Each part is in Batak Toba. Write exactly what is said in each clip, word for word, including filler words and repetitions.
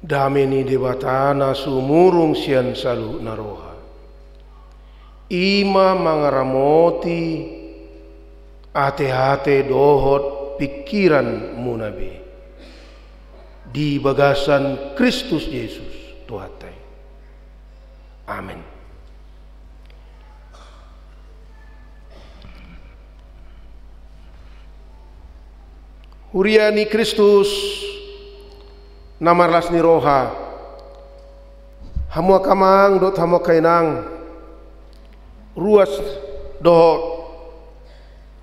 Dame ni Debata na sumurung sian saluhutna roha, i ma mangaramoti ateate dohot pingkiranmuna be di bagasan Kristus Jesus Tuhanta i. Amen. Huria ni Kristus na marlas ni roha, hamu angka amang dohot hamu angka inang, ruas dohot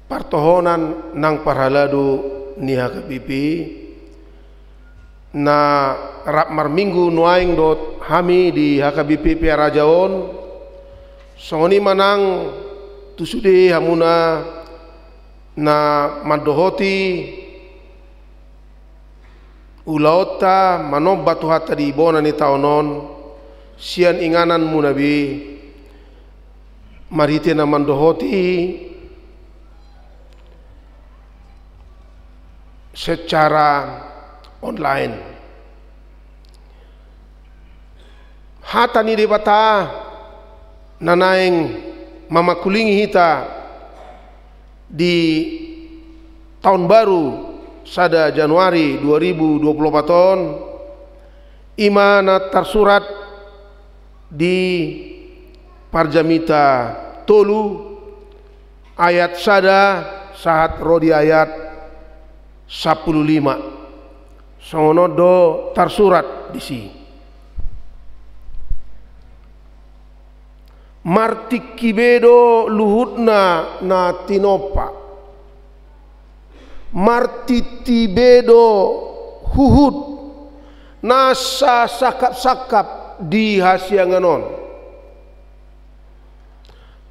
partohonan nang parhalado ni H K B P, na rap marminggu nuaeng dohot hami di H K B P Pearaja on, songon i ma nang tu sude hamuna na mandohoti ulaonta manomba Tuhanta di bona ni taon on, sian ingananmuna be, marhite na mandohoti secara online. Hata ni Debata na naeng mamangkulingi hita di taon baru sada Januari dua ribu dua puluh opat on, i ma na tarsurat di Parjamita tolu ayat sada sahat ro di ayat sampulu lima. Songon on do tarsurat disi. Martingki be do luhutna na tinompa. Martiti be do huhut na sasangkap-sangkap di hasiangan on.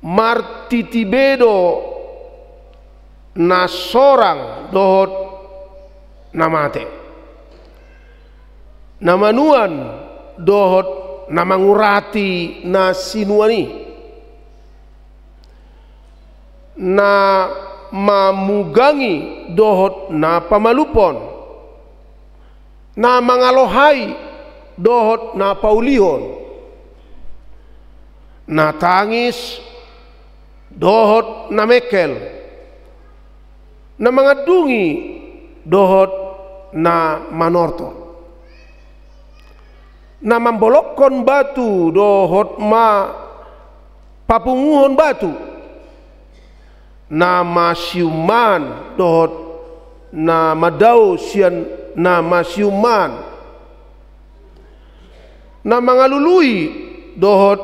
Martiti be do na sorang dohot na mate, na manuan dohot na mangurati na sinuan i, na mamugangi dohot na pamalumhon, na mangalohai dohot na paulihon, na tangis dohot na mengkel, na mangandungi dohot na manortor, na mambolongkon batu dohot ma papunguhon batu, na masiummaan dohot na mandao sian na masiummaan, na mangalului dohot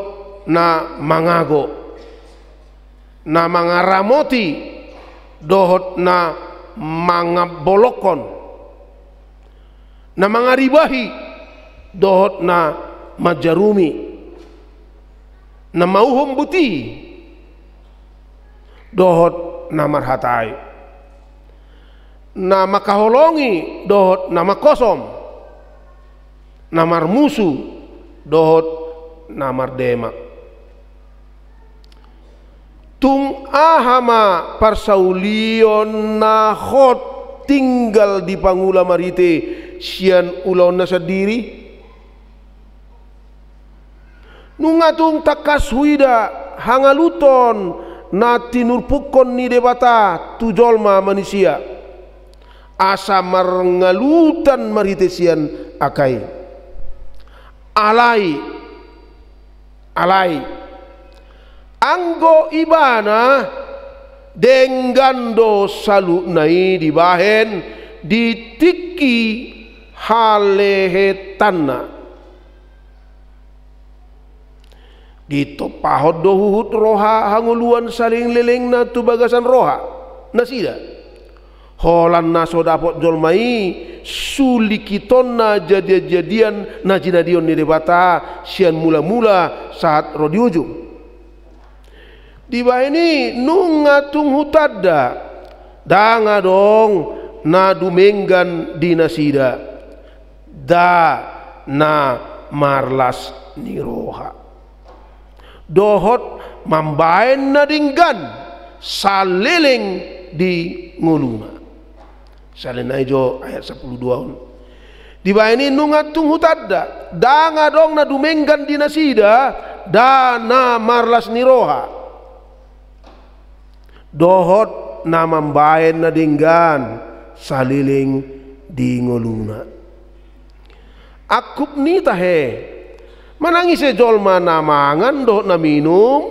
na mangago, na mangaramoti dohot na mangambolongkon, na mangaribahi dohot na manjarumi, na mauhon buti dohot na marhatai, na mangkaholongi dohot na mangkosom, na marmusu dohot na mardemak. Tung aha ma parsaulion na hot tinggal dipangula marhite sian ulaonna sandiri? Nunga tung tangkas huida hangaluton na tinurpukkon ni Debata tu jolma manisia, asa marngalutan marhite sian angka i. Alai, alai, anggo Ibana, denggan do saluhutna i dibahen di tingki halehetanna. Ditompahon do huhut roha hangoluan saleleng-lelengna tu bagasan roha nasida, holan na so dapot jolma i sulingkitonna jadian-jadian na jinadion ni Debata sian mula-mula sahat ro di ujung. Dibahen i nunga tung hutanda, ndang adong na dumenggan di nasida, nda na marlas ni roha dohot mambahen na denggan saleleng di ngoluna. Sahali nai jo ayat sampulu dua on. Dibaen i nunga tung hutanda, ndang adong na dumenggan di nasida, nda na marlas ni roha. Dohot na mambaen na denggan saleleng di ngoluna. Angkup ni tahe, manang ise jolma na mangan dohot na minum,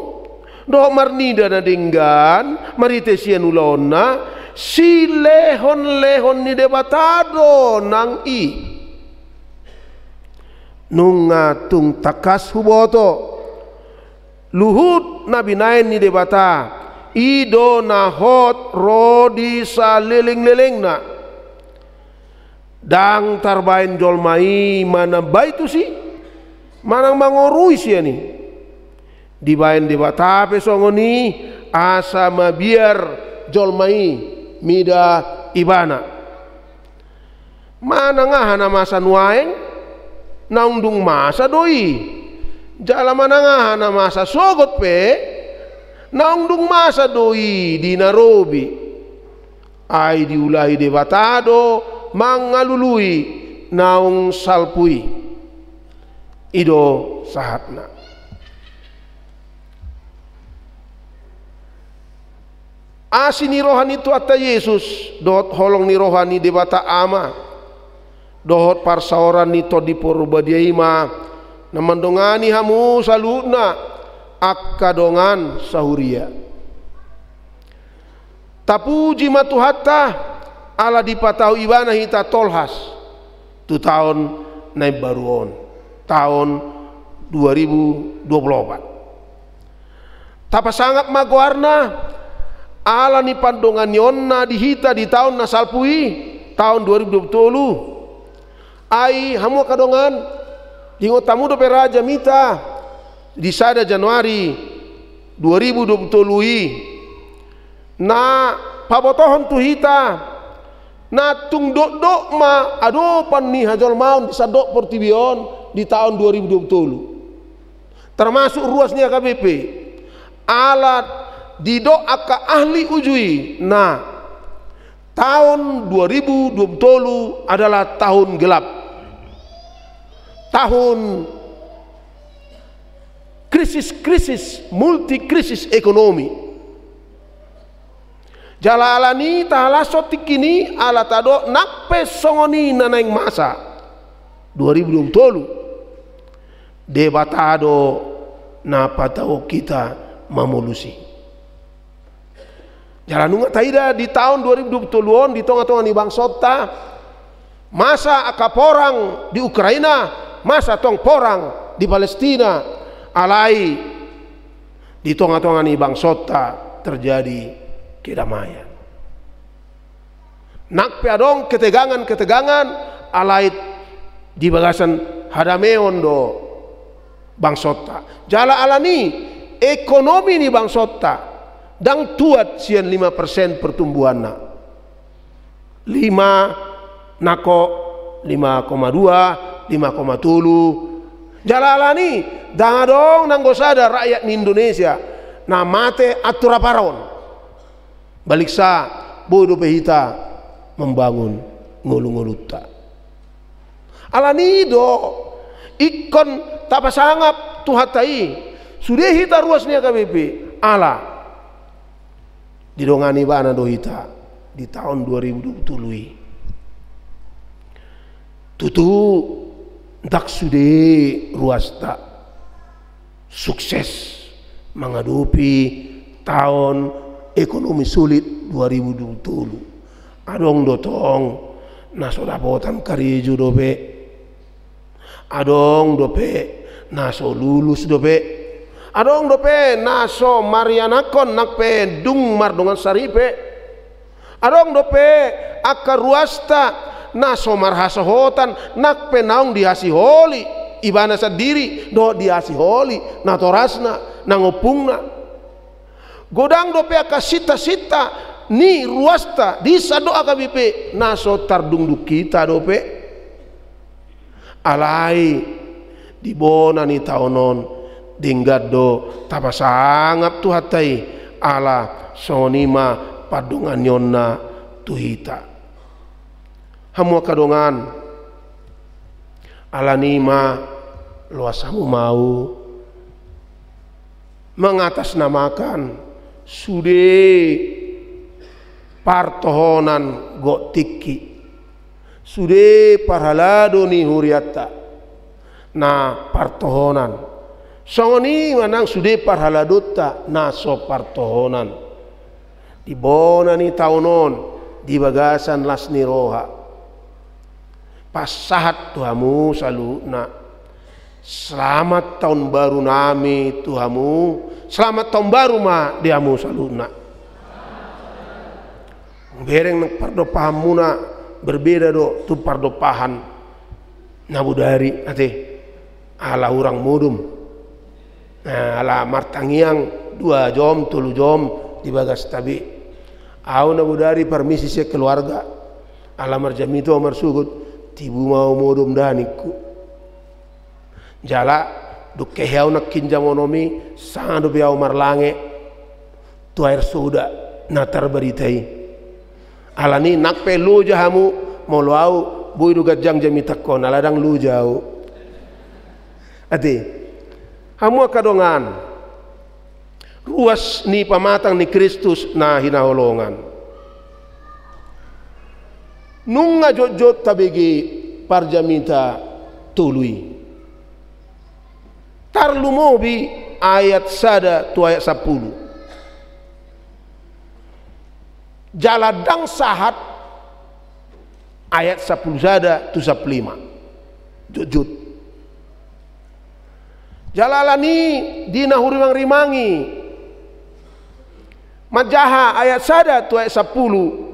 dohot marnida na denggan, marhite sian ulaonna, silehonlehon ni Debata do nang i. Nunga tung tangkas huboto, luhut na binaen ni Debata, i do na hot ro di salelenglelengna. Ndang tarbaen jolma i manambai tusi, manang mangorui sian i. Dibaen Debata pe songon i, asa mabiar jolma i mida Ibana. Manang aha na masa nuaeng, naung dung masa do i. Jala manang aha na masa sogot pe, naung dung masa do i di na robi. Ai diulahi Debata do mangalului naung salpu i. I do sahatna. Asi ni roha ni Tuhanta Jesus, dohot holong ni roha ni Debata Ama, dohot parsaoran ni Tondi Porbadia i ma na mandongani hamu saluhutna angka dongan sahuria. Tapuji ma Tuhanta, ala dipatau Ibana hita tolhas tu taon na imbaru on, taon dua ribu dua puluh opat. Tapasangap ma goarna, ala ni pandonganionna di hita di taon na salpu i, taon dua ribu dua puluh tolu. Ai hamu angka dongan, diingot hamu dope ra jamita di sada Januari dua ribu dua puluh tolu i, na pabotohon tu hita, na tung dokdok ma adopan ni hajolmaon di sandok portibi on di taon dua ribu dua puluh tolu. Termasuk ruas ni H K B P. Ala didok angka ahli uju i, na taon dua ribu dua puluh tolu adalah tahun gelap. Tahun krisis-krisis, multi krisis ekonomi. Jala ala ni i tahalashon tingki i, ala tadok nang pe songon i na naeng masa dua ribu dua puluh tolu, Debata do na patau hita mamolus i. Jala nunga taida di taon dua ribu dua puluh tolu on di tonga-tonga ni bangsonta, masa angka porang di Ukraina, masa tong porang di Palestina, alai di tonga-tonga ni bangsonta terjadi kedamaian. Nang pe adong ketegangan-ketegangan, alai di bagasan hadameon do bangsonta. Jala ala ni i ekonomi ni bangsonta ndang tuat sian lima persen pertumbuhanna. Lima nangko, lima koma dua, lima koma tolu. Jala ala ni i ndang adong nanggo sada rakyat ni Indonesia na mate antur apara on. Baliksa, boi dope hita membangun ngolu-ngolunta. Ala ni i do ingkon tapasangap Tuhanta i, sude hita ruas ni H K B P, ala didongani Ibana do hita di taon dua ribu dua puluh tolu i. Tutu ndang sude ruasta sukses mangadopi taon ekonomi sulit dua ribu dua puluh tolu. Adong do tong na so dapotan karejo dope. Adong dope na so lulus dope. Adong dope na so marianakhon nang pe dung mardongan saripe. Adong dope angka ruasta na so marhasohotan nang pe naung dihasiholi ibana sandiri dohot dihasiholi natorasna, nang ompungna. Godang dope angka sinta-sinta ni ruasta di sandok H K B P na so tardungdung hita dope. Alai di bona ni taon on denggan do tapasangap Tuhanta i, ala songon i ma pandonganionna tu hita. Hamu angka dongan, Alani i ma loas hamu ma ahu mangatasnamakan sude partohonan gok tingki, sude parhalado ni hurianta na partohonan. Songon i ma nang sude parhaladonta na so partohonan di bona ni taon on di bagasan las ni roha. Pasahat tu hamu saluhutna. Selamat tahun baru nami tu hamu. Selamat tahun baru ma di hamu saluhutna. Bereng nang pardompahanmuna berbeda do tu pardompahan na bodari ate. Ala hurang modom. Nah, ala martangiang dua jom, tolu jom di bagasta be. Ahu na bodari parmisi sian keluarga. Ala marjamita ahu marsogot, tibu ma ahu modom da ningku. Jala dung kehe ahu nangkin jam onom i, sanga dope ahu marlange tu air soda na tarbarita i. Alani i nang pe loja hamu, molo ahu boi do ganjang jamitangkon, ala ndang loja ahu. Ate, hamu angka dongan, ruas ni pamatang ni Kristus na hinaholongan. Nunga jotjot tabege parjamita tolu i. Tarlumobi ayat sada tu ayat sampulu. Jala ndang sahat ayat sampulu sada tu sampulu lima. Jotjot. Jala alani i di na hurimangrimangi manjaha ayat sada tu ayat sampulu.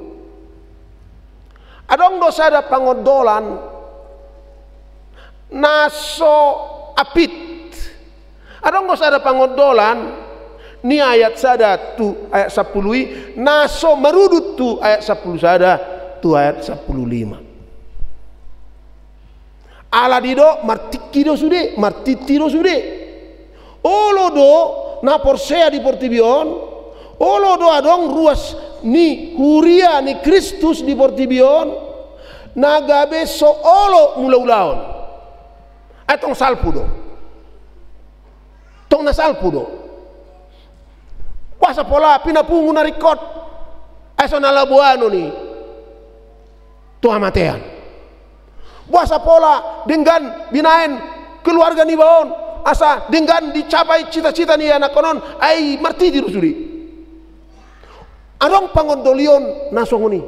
Adong do sada pangondolan na so apit. Adong do sada pangondolan ni ayat sada tu ayat sampulu i, na so marudut tu ayat sampulu sada tu ayat sampulu lima. Ala didok martingki do sude, martinti do sude. Olo do na porsea di portibi on, olo do adong ruas ni huria ni Kristus di portibi on, na gabe so olo mulaulaon. Ai tong salpu do. Tong na salpu do. Boasa pola pinapungu na ringkot? Ai so na laboanon i tu hamatean. Boasa pola denggan binaen keluarga niba on, asa denggan dicapai cita-cita ni anakkon on, ai martinti do sude. Adong pangondolion na songon i.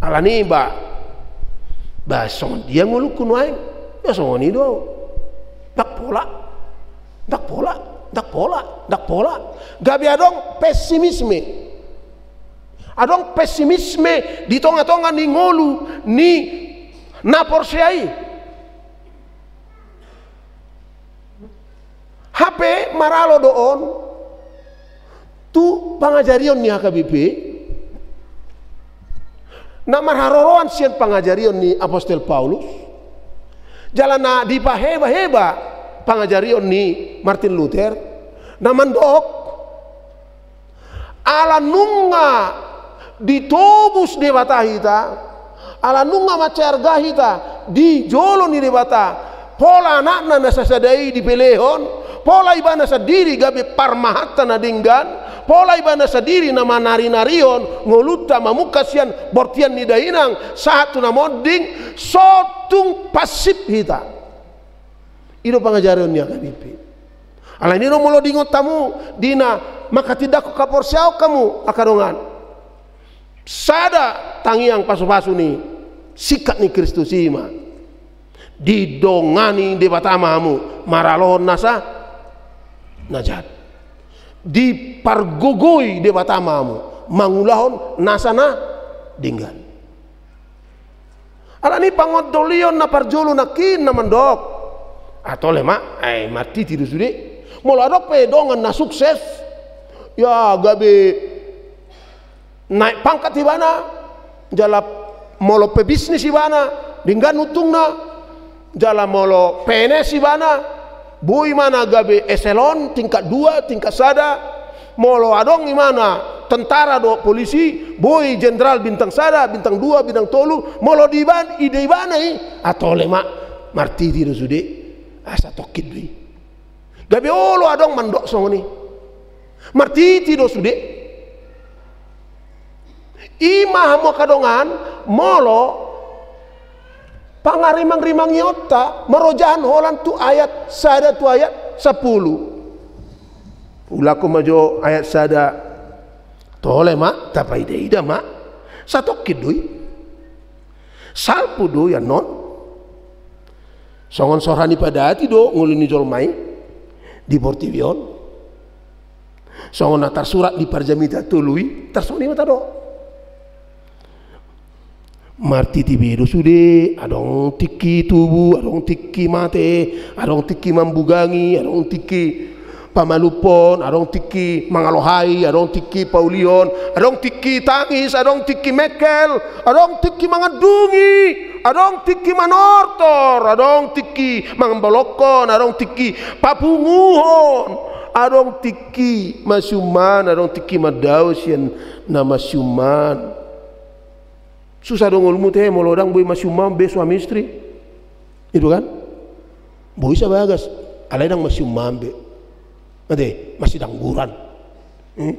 Alani i ba, ba songon dia ngolungku nuaeng? Ba songon i do ahu. Ndang pola, ndang pola, ndang pola, ndang pola. Gabe adong pesimisme. Adong pesimisme di tonga-tonga ni ngolu ni na porsea i. Hape maralo do on tu pangajarion ni H K B P na marharoroan sian pangajarion ni apostel Paulus, jala na dipahebaheba pangajarion ni Martin Luther, na mandok, ala nunga ditobus Debata hita, ala nunga mansai arga hita di jolo ni Debata, pola Anakna na sasada i dipelehon, pola Ibana sandiri gabe parmahanta na denggan, pola Ibana sandiri na manarinarihon ngolunta mamungka sian bortian ni dainang sahat tu na monding, so tung pansip hita. I do pangajarion ni H K B P. Alani i do molo diingot hamu di na manghatindanghon haporseaon hamu angka dongan, sada tangiang pasupasu ni singkat ni Kristus i ma: Didongani Debata ma hamu maralohon nasa na jat. Dipargogoi Debata ma hamu mangulahon nasa na denggan. Alani i pangondolion na parjolo nangkin na mandok, ah, tole ma, ai martinti do sude. Molo adong pe dongan na sukses, ya gabe naek pangkat ibana, jala molo pebisnis ibana, denggan untungna, jala molo P N S ibana, boi ibana gabe eselon tingkat dua, tingkat sada, molo adong ibana tentara dohot polisi, boi jenderal bintang sada, bintang dua, bintang tolu, molo dibaen, ida ibana i, ah, tole ma, martiti do sude, asa tongkin do i. Gabe olo adong mandok songon i. Martiti do sude. I ma hamu angka dongan, molo pangarimang-rimangionta marojahan holan tu ayat sada tu ayat sampulu. Ulangkon ma jo ayat sada. Tole ma, tapaida-ida ma. Satongkin do i. Salpu do i annon. Songon so ra ni padati do ngolu ni jolma i di portibi on. Songon na tarsurat di Parjamita tolu i, tarsongon i ma tadok. Martiti be do sude, adong tingki tubu, adong tingki mate, adong tingki mambugangi, adong tingki pamalumhon, adong tingki mangalohai, adong tingki paulihon, adong tingki tangis, adong tingki mengkel, adong tingki mangandungi, adong tingki manortor, adong tingki mangambolokhon, adong tingki papunguhon, adong tingki masiuman, adong tingki mandao sian na masiuman. Susah do ngolumuna molo ndang boi masiuman be suami istri. Itu kan? Boi sa bagas, alai ndang masiuman be. Ate, masidangguran. Eh?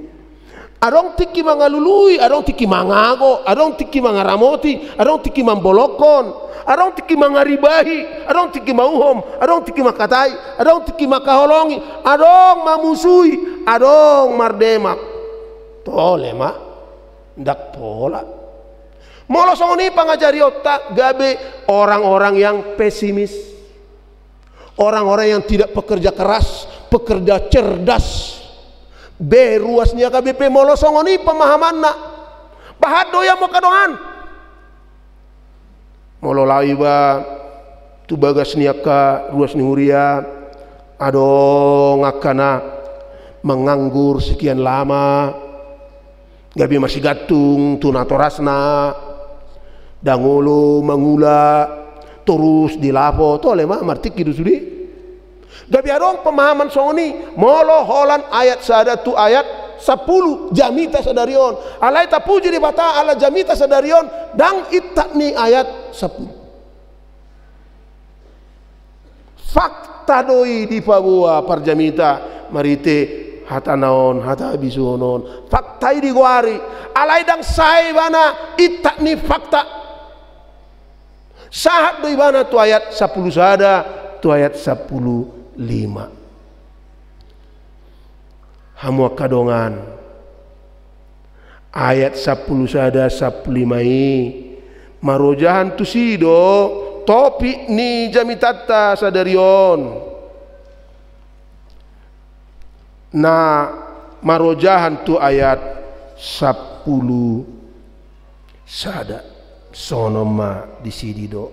Adong tingki mangalului, adong tingki mangago, adong tingki mangaramoti, adong tingki mambolokhon, adong tingki mangaribahi, adong tingki mauhom, adong tingki mangkatai, adong tingki mangkaholongi, adong mamusui, adong mardemak. Tole ma, ndang pola. Molo songon i pangajarionta, gabe orang-orang yang pesimis. Orang-orang yang tidak pekerja keras, pekerja cerdas. Be ruas ni H K B P molo songon i pemahamanna. Bahat do i hamu angka dongan. Molo laho iba tu bagas ni angka ruas ni huria, adong angka na menganggur sekian lama. Gabe masigantung tu natorasna, ndang olo mangula, torus di lapo, tole ma, martingki do sude. Gabe adong pemahaman songon i, molo holan ayat sada tu ayat sampulu, jamita sadari on. Alai tapuji Debata ala jamita sadari on, ndang intat ni ayat sampulu. Fakta do i dipaboa parjamita marhite hatana on, hata bisuhon on. Fakta i digoari, alai ndang sae ibana intat ni fakta. Sahat do ibana tu ayat sampulu sada, tu ayat sampulu lima. Hamu angka dongan, ayat sampulu sada, sampulu lima i marojahan tusi do topik ni jamitanta sadari on. Na marojahan tu ayat sampulu sada. Songon on ma disi didok.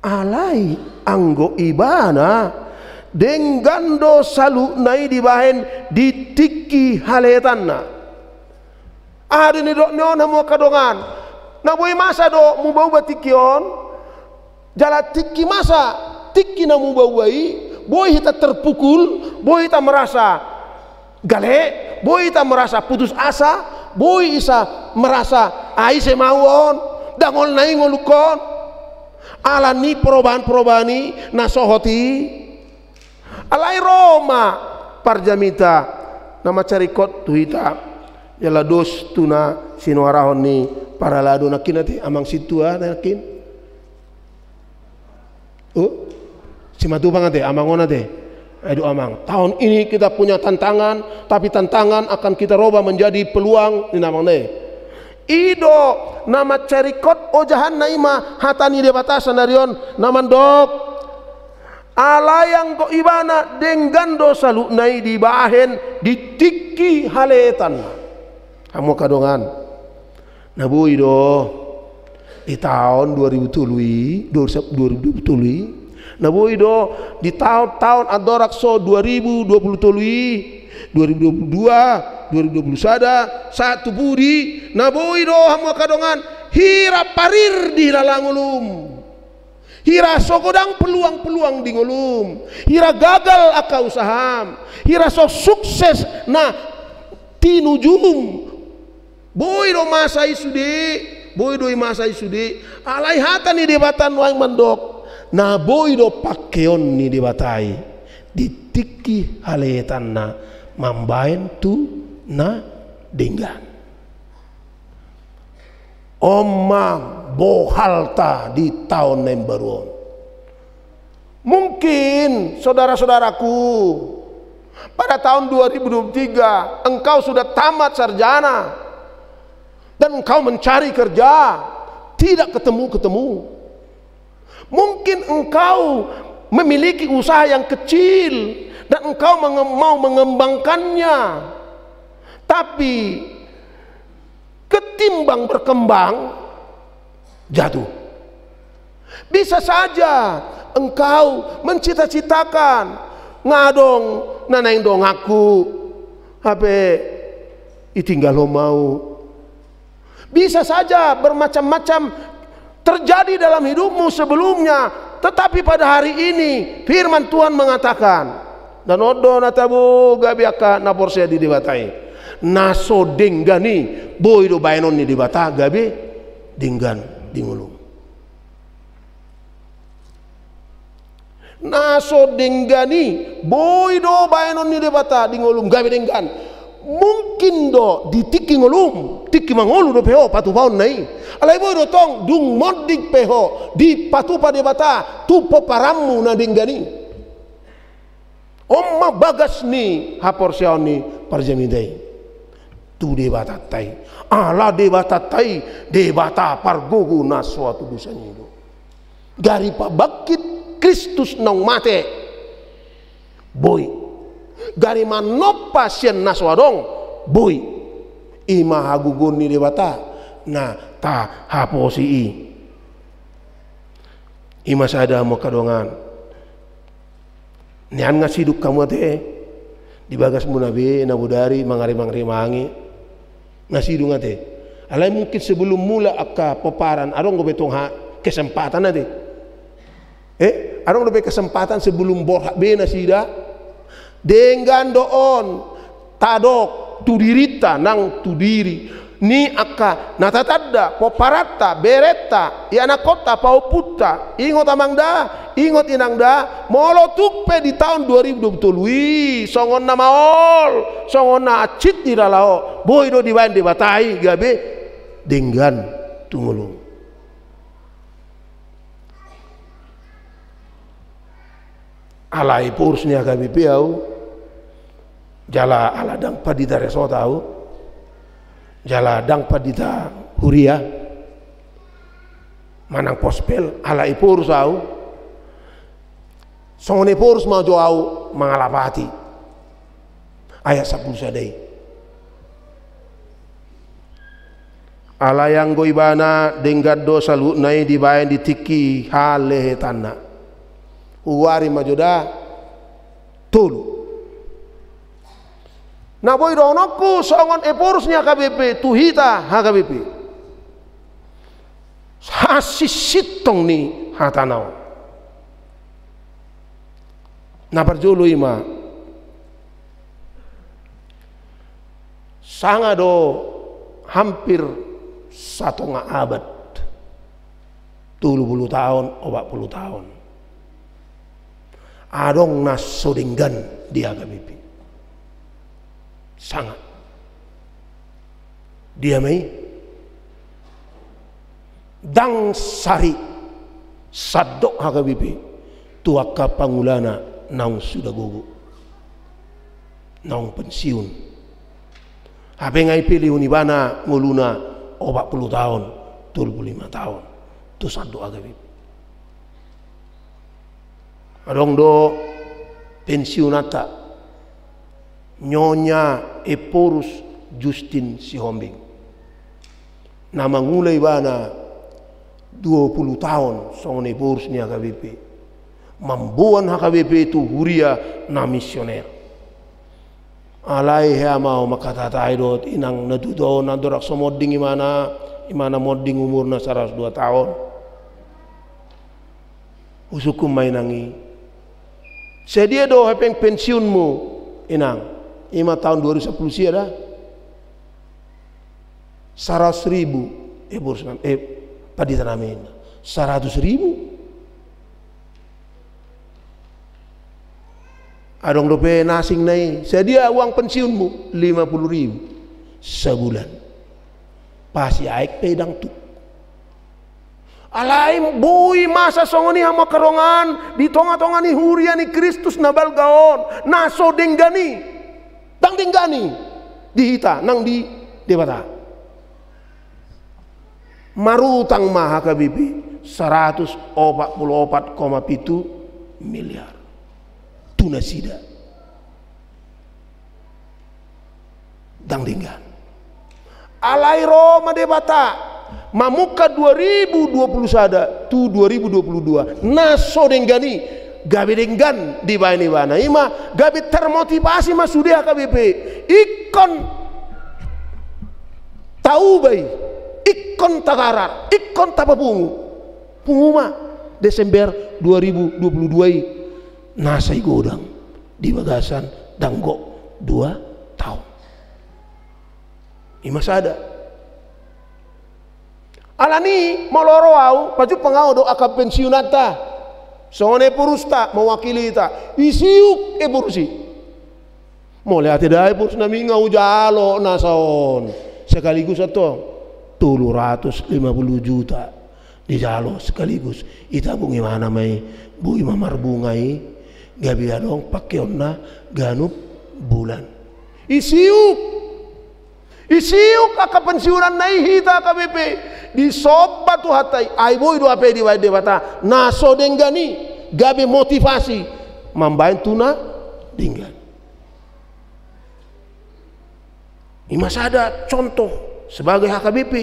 Alai anggo ibana, denggan do saluhutna i dibahen di tingki halehetanna. Aha do nidok ni on hamu angka dongan? Na boi masa do mubaubau tingki on, jala tingki masa, tingki na mubaubau i, boi hita terpukul, boi hita merasa gale, boi hita merasa putus asa, boi hita merasa ai ise ma au on, dangol na i ngolungkon. Ala ni perobahan-perobahan i na sohot i. Alai ro ma parjamita na mansai ringkot tu hita. Jala dos tu na sinuarahon ni parhalado nangkin ate, amang sintua nangkin. Oh, Simatupang ate, amang on ate. Aduh amang, tahun ini kita punya tantangan, tapi tantangan akan kita roba menjadi peluang, ninna amang na i. I do na mansai ringkot ojahanna i ma hata ni Debata sadari on na mandok. Alai anggo ibana denggan do saluhutna i dibahen di tingki halehetanna. Hamu angka dongan. Na boi do di taon dua ribu tolu i, dua ribu dua puluh tolu i. Na boi do di taon-taon andorang so dua ribu dua puluh tolu i, dua ribu dua puluh dua, dua ribu dua puluh sada, sahat tu pudi, na boi do hamu angka dongan, hira parir di hilala ngolum. Hira so godang peluang-peluang di ngolum. Hira gagal angka usaham. Hira so sukses na tinujum, Boi do masa i sude, boi do i masa i sude, alai hata ni Debata nuaeng mandok, na boi do pangkeon ni Debata i di tingki halehetanna mambaen tu na denggan. On ma bohalta di taon na imbaru on. Mungkin, saudara-saudaraku, pada tahun dua ribu dua puluh tiga engkau sudah tamat sarjana dan engkau mencari kerja, tidak ketemu-ketemu. Mungkin engkau memiliki usaha yang kecil dan engkau menge-, mau mengembangkannya. Tapi ketimbang berkembang, jatuh. Bisa saja engkau mencita-citakan, nga adong na naeng donganku, hape ditinggalhon ma ahu. Bisa saja bermacam-macam terjadi dalam hidupmu sebelumnya, tetapi pada hari ini firman Tuhan mengatakan, dan on do na tabo gabe angka na porsea di Debata i, na so denggan i, boi do baenon ni Debata gabe denggan di ngolum. Na so denggan i, boi do baenon ni Debata di ngolum gabe denggan. Mungkin do di tingki ngolum, tingki mangolu dope ho patupaonna i. Alai boi do tong dung monding pe ho dipatupa Debata tu pomparanmu na denggan i. On ma bagas ni haporseaon ni parjamita i tu Debatanta i. Ala Debatanta i Debata pargogo na so hatudosan i do. Gari pabangkit Kristus naung mate, boi. Gari manompa sian na so adong, boi. I ma hagogoon ni Debata na tahaposi i. I ma sada hamu angka dongan. Nian nga sidung hamu ate, di bagasmuna be na bodari mangarimang-rimangi. Nga sidung ate. Alai mungkin sebelum mulak angka pomparan, adong dope tong ha-, kesempatan ate. Eh, adong dope kesempatan sebelum borhat be nasida. Denggan do on, tadok tu dirinta nang tu diri ni angka na tatanda, pomparanta, berenta, ianakkonta, pahompunta, ingot amang da, ingot inang da, molo tung pe di taon dua ribu dua puluh tolu i songon na maol, songon na hansit di lala on, boi do dibaen Debata i gabe denggan tu ngolum. Ala eporus ni H K B P ahu, jala ala ndang pandita resort ahu, jala ndang pandita huria manang pospel, ala eporus ahu. Songon eporus ma jo ahu mangalapati ayat sampulu sada i. Alai anggo ibana denggan do saluhutna i dibaen di tingki halehetanna. Hugoari ma jo da tolu. Na boi dohononku songon eporus ni H K B P tu hita H K B P. Hasinsintong ni hatana on. Na parjolo i ma, sanga do hampir satonga abad, tolu pulu taon, opat pulu taon, adong na so denggan di H K B P. Sanga. Dia ma i? Ndang sari sandok H K B P tu angka pangulana naung suda gogo, naung pensiun. Hape nga dipelehon ibana ngoluna opat pulu taon, tolu pulu lima taon, tu sandok H K B P. Adong do pensiunanta, Nyonya Ephorus Justin Sihombing, na mangula ibana dua pulu taon songon eporus ni H K B P, mamboan H K B P tu huria na misioner. Alai hea ma ahu mangkatahatahi dohot inang na tutu on, andorang so monding imana, imana monding umurna saratus dua taon. Husungkun ma inang i, sadia do hepeng pensiunmu, inang? I ma taon dua ribu sampulu sia da. Saratus ribu, eh, boru nami, eh, pandita nami, saratus ribu. Adong dope na asing na i, sadia uang pensiunmu? Lima puluh ribu sabulan. Pasi aek pe ndang tuk. Alai boi masa songon i hamu angka dongan di tonga-tonga ni huria ni Kristus na balga on, na so denggan i. Ndang denggan i di hita nang di Debata. Marutang ma H K B P saratus opat pulu opat koma pitu miliar tu nasida. Ndang denggan. Alai ro ma Debata mamungka dua ribu dua pulu sada tu dua ribu dua pulu dua, na so denggan i gabe denggan dibaen ibana. I ma gabe termotivasi ma sude H K B P. Ingkon tauba i, ingkon tagarar, ingkon tapapungu. Pungu ma Desember dua ribu dua pulu dua i na sai godang di bagasan ndang gok dua taon. I ma sada. Alani molo ro au, pajumpang au do angka pensiunanta. Songon eporusta mewakili hita. Isiuk eporus i. Mauliate da eporus nami, nga hujalo na saon. Sekaligus antong tolu ratus lima puluh juta dijalo sekaligus. Itabung ibana ma i, boi ma marbunga i, gabe adong pakeonna ganup bulan. Isiuk. Isiuk angka pensiunanna i hita H K B P. Disomba Tuhanta i, ai boi do hape dibaen Debata na so denggan i gabe motivasi mambaen tu na denggan. I ma sada contoh sebagai H K B P.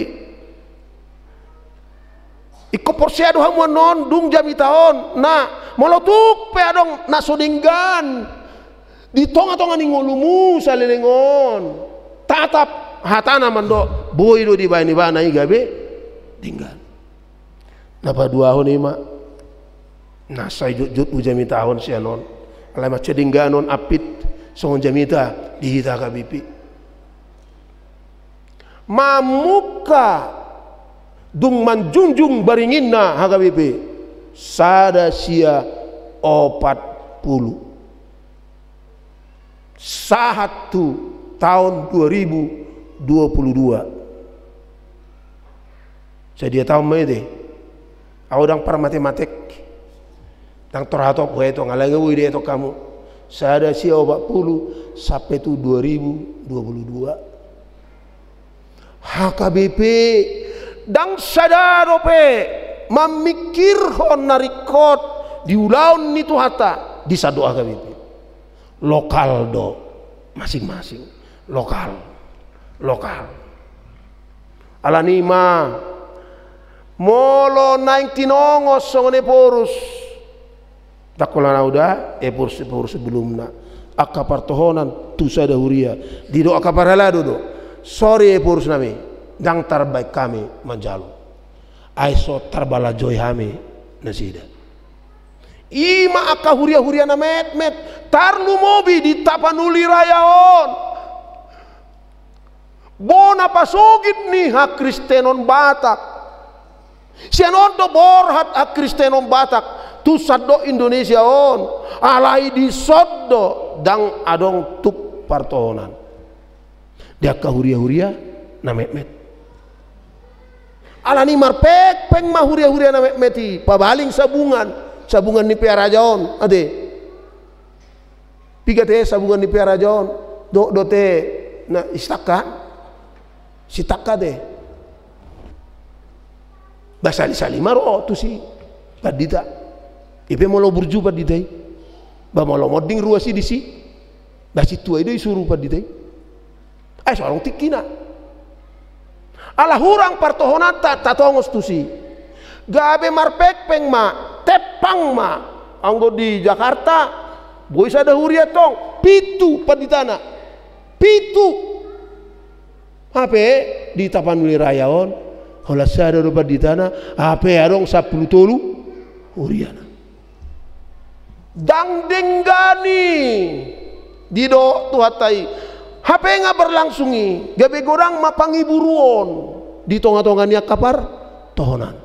Ingkon porsea do hamu annon dung jamita on, na molo tung pe adong na so denggan di tonga-tonga ni ngolumu saleleng on, tatap hatana mandok boi do dibaen ibana i gabe denggan. Na paduahon i ma na sai jotjot hujamitahon sian on, alai mansai denggan on ampit songon jamita di hita H K B P. Mamungka dung manjunjung baringinna H K B P sada sia opat pulu sahat tu taon dua ribu dua pulu dua. Sadia taon ma i te? Au ndang parmatematek, ndang tor hatop huetong, alai nga boi dietong hamu. Sada sia opat pulu sampe tu dua ribu dua pulu dua. H K B P ndang sada dope mamingkirhon na ringkot di ulaon ni Tuhanta di sandok H K B P. Lokal do masing-masing. Lokal. Lokal. Alani i ma molo naeng tinongos songon eporus, ndang holan au da, eporus-eporus sebelumna, angka partohonan tu sada huria, didok angka parhalado do. Sori eporus nami, ndang tarbaen hami manjalo. Ai so tarbalanjoi hami nasida. I ma angka huria-huria na metmet, tarlumobi di Tapanuli Raya on. Bona pasogit ni hakristenon Batak. Sian on do borhat hakristenon Batak tu sandok Indonesia on, alai dison do ndang adong tuk partohonan di angka huria-huria na metmet. Alani marpengpeng ma huria-huria na metmet i pabaling sabungan, sabungan ni Pearaja on, ate. Piga te sabungan ni Pearaja on? Dohot do te na sitangka? Sitangka te. Ba sali-sali ma ro tusi pandita. I pe molo burju pandita i, ba molo monding ruas i disi, ba sintua i do isuru pandita i. Ai so adong tingkina. Ala hurang partohonanta tatongos tusi. Gabe marpengpeng ma, tempang ma. Anggo di Jakarta boi sada huria tong pitu panditana. Pitu. Hape di Tapanuli Raya on holan sada do panditana, hape adong sampulu tolu huriana. Ndang denggan i. Didok Tuhanta i, Hape nga berlangsung i, gabe godang ma pangiburuon di tonga-tonga ni angka partohonan.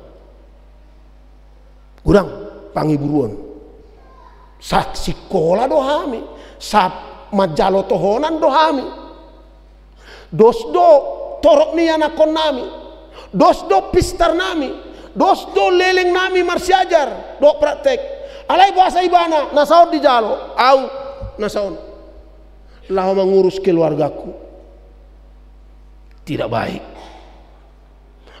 Godang pangiburuon. Sasikola do hami, samanjalo tohonan do hami. Dos do torop ni anakkonnami, dos do pistarnami, dos do lelengnami marsiajar dohot praktek. Alai boasa ibana na saon dijalo, au na saon laho mangurus keluargaku? Tidak baik.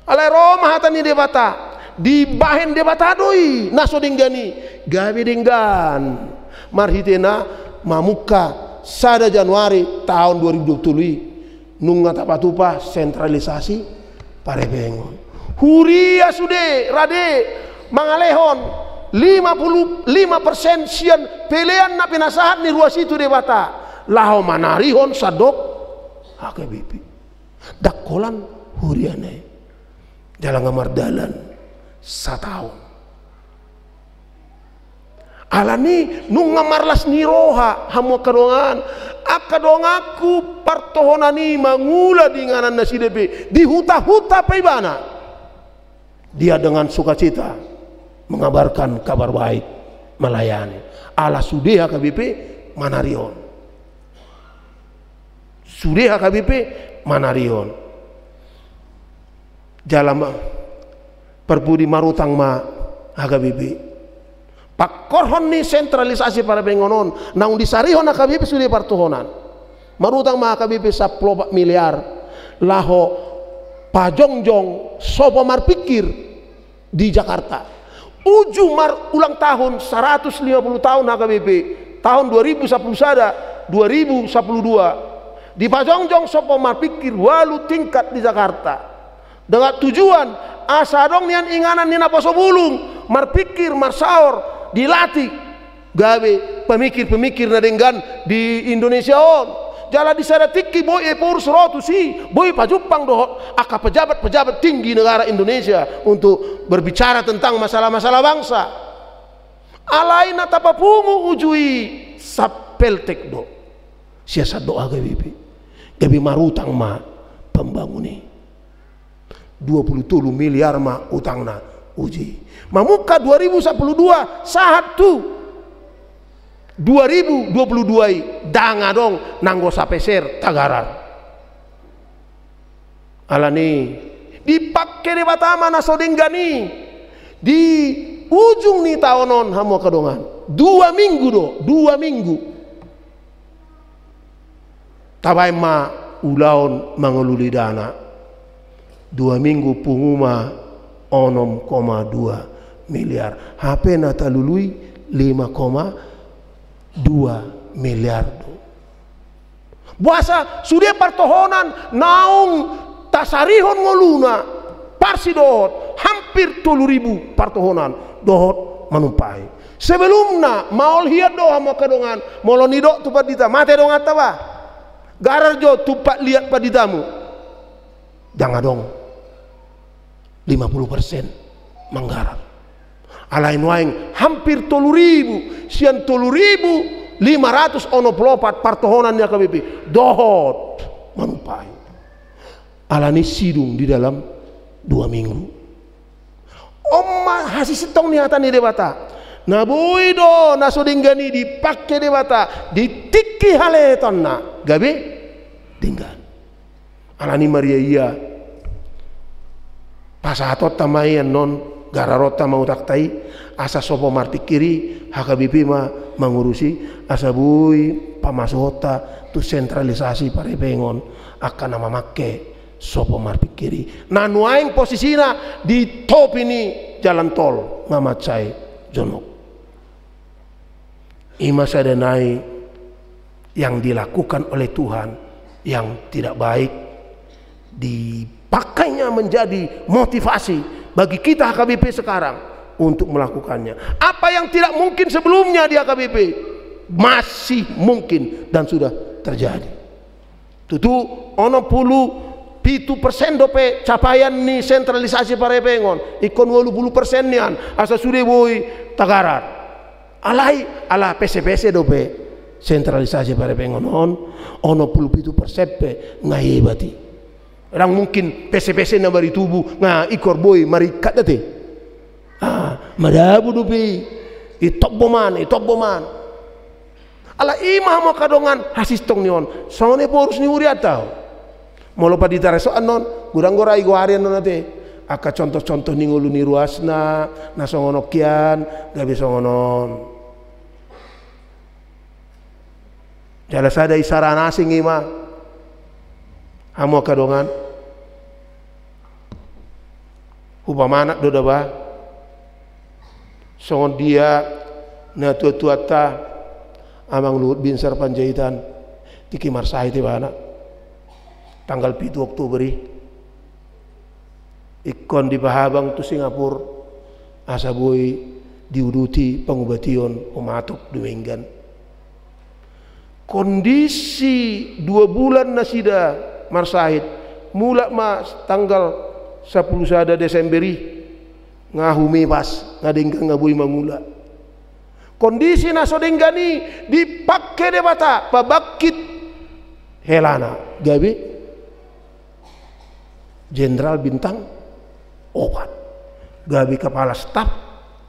Alai ro ma hata ni Debata, dibahen Debata do i na so denggan i gabe denggan. Marhitena mamungka sada Januari taon dua ribu dua puluh tolu i, nunga tapatupa sentralisasi parebengon. Huria sude rade mangalehon lima puluh lima persen sian pelean na pinasahat ni ruas i tu Debata laho manarihon sandok H K B P. Ndang holan huriana i. Jala nga mardalan sataon. Alani nunga marlas ni roha hamu angka dongan. Angka donganku, partohonan i mangula di inganan nasida pe, di huta-huta pe ibana. Dia dengan sukacita mengabarkan kabar baik, melayani. Ala sude H K B P manarihon. Sude H K B P manarihon. Jala ma, parpudi marutang ma H K B P. Pangkorhon ni sentralisasi parebengon on, naung disarihon H K B P sude partohonan. Marutang ma H K B P sampulu opat miliar laho pajongjong Sopo Marpikir di Jakarta. Uju mar-, ulang tahun saratus lima puluh tahun H K B P, tahun dua ribu sampulu sada, dua ribu sampulu dua, dipajongjong Sopo Marpikir ualu tingkat di Jakarta. Dengan tujuan asa adong nian inganan ni naposo bulung, marpikir, marsaor, dilatih gabe pemikir-pemikir na denggan di Indonesia on. Jala di sada tingki boi Ephorus ro tusi, boi pajumpang dohot angka pejabat-pejabat tinggi negara Indonesia untuk berbicara tentang masalah-masalah bangsa. Alai na tapapungu uju i sampeltek do sian sandok H K B P. Gabe marutang ma pembangun i. Dua puluh tolu miliar ma utangna uju i. Mamungka dua ribu sampulu dua sahat tu dua ribu dua puluh dua i, ndang adong nanggo sapeser tagarar. Alani dipangke Debata ma na so denggan i di ujung ni taon on, hamu angka dongan. Dua minggu do, dua minggu. Tabaen ma ulaon mangoluli dana. Dua minggu pungu ma onom koma dua miliar. Hape na talului lima koma dua miliar do. Boasa sude partohonan naung tasarihon ngoluna, parsi dohot hampir tolu ribu partohonan dohot manumpahi. Sebelumna, maol hian do hamu angka dongan, molo nidok tu pandita, mate donganta bah. Garar jo tumpak liat panditamu. Ndang adong lima puluh persen manggarar. Alai nuaeng hampir tolu ribu, sian tolu ribu lima ratus onom pulu opat partohonan ni H K B P dohot manumpahi. Alani sidung di dalam dua minggu. On ma hasisintong ni hata ni Debata. Na boi do na so denggan i dipangke Debata di tingki halehetonna gabe denggan. Alani maria ia pasahatonta ma i annon, gararonta ma utangta i, asa Sopo Marpikir i, H K B P ma mangurusi, asa boi pamasuhonta tu sentralisasi parebengon angka na mamangke Sopo Marpikir i. Na nuaeng posisina di topi ni jalan tol, nga mansai jonok. I ma sada nai yang dilakukan oleh Tuhan yang tidak baik, dipakainya menjadi motivasi bagi kita H K B P sekarang untuk melakukannya. Apa yang tidak mungkin sebelumnya di H K B P masih mungkin dan sudah terjadi. Tutu, onom pulu pitu persen dope capaian ni sentralisasi parebengon, ingkon ualu pulu persen nian asa sude boi tagarar. Alai ala pese-pese dope Sentralisasi parepengon on, onom pulu pitu persen pe nga hebat i. Ndang mungkin pese-pese na maritubu nga ingkon boi maringkat, da ate. Ah, madabu dope i. Itombo ma an, itombo ma an. Ala i ma hamu angka dongan hasintong ni on. Songon i porus ni hurianta ho. Molo pandita reso annon, godang do ra i goari annon ate. Angka contoh-contoh ni ngolu ni ruasna, na songon on kian, gabe songon on. Jala sada isara na asing i ma. Hamu angka dongan. Hupamanat do da ba. Songon dia natua-tuanta, Amang Luhut Binsar Panjaitan, tingki marsahit ibana. Tanggal pitu Oktober i. Ingkon dipahabang tu Singapura, asa boi diuduti pangubation Umatuk Dumenggan. Kondisi dua bulan nasida marsahit, mulak ma tanggal sampulu sada Desember i, nga humepas, nga denggan, nga boi mangula. Kondisi na so denggan i dipangke Debata, pabangkit helana, gabe Jenderal Bintang Opat, gabe Kepala Staf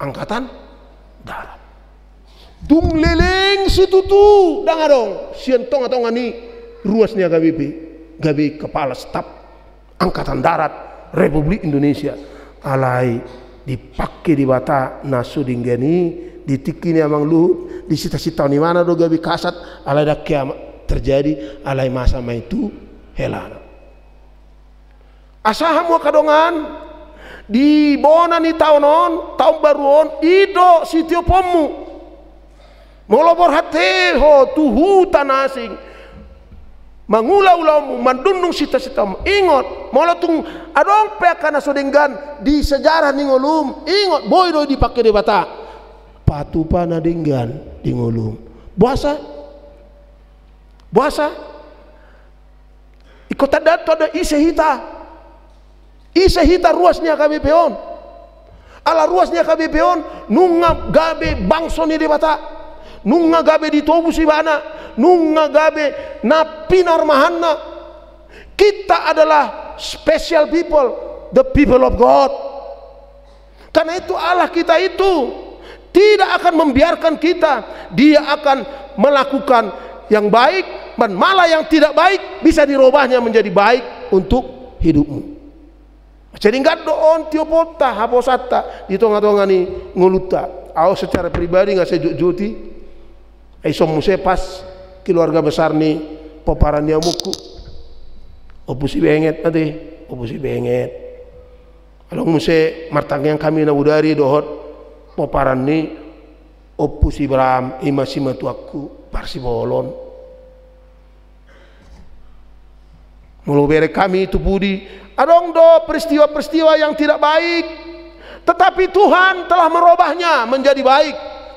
Angkatan Darat. Dung leleng situtu ndang adong sian tonga-tonga ni ruas ni H K B P gabe Kepala Staf Angkatan Darat Republik Indonesia. Alai dipangke Debata na so denggan i, di tingki ni Amang Luhut, di sita-sita on, imana do gabe Kasat, alai ndang hea ma terjadi, alai masa ma i tu helana. Asa hamu angka dongan, di bona ni taon on, taon baru on, i do sitioponmu. Molo borhat he ho tu huta na asing, mangula ulaonmu, mandundung sita-sitaonmu, ingot, molo tung adong pe angka na so denggan di sejarah ni ngolum, ingot, boi do i dipangke Debata patupa na denggan di ngolum. Boasa? Boasa? Ingkon tandaon tu on do ise hita. Ise hita ruas ni H K B P on. Ala ruas ni H K B P on nunga gabe bangso ni Debata. Nunga gabe ditobus ibana. Nunga gabe na pinarmahanna. Kita adalah special people, the people of God. Karena itu Allah kita itu tidak akan membiarkan kita, Dia akan melakukan yang baik, dan malah yang tidak baik bisa dirobahnya menjadi baik untuk hidupmu. Jadi, denggan do on tioponta, haposanta di tonga-tonga ni ngolunta. Au secara pribadi nga sai jotjot i. Ai dison muse pas keluarga besar ni pomparan ni amongku, Ompu Sibenget, ate, Ompu Sibenget. Adong muse martangiang hami na bodari dohot pomparan ni Ompu Sibram, i ma simatuangku parsibolon. Molo bereng hami tu pudi, adong do peristiwa-peristiwa yang tidak baik, tetapi Tuhan telah merubahnya menjadi baik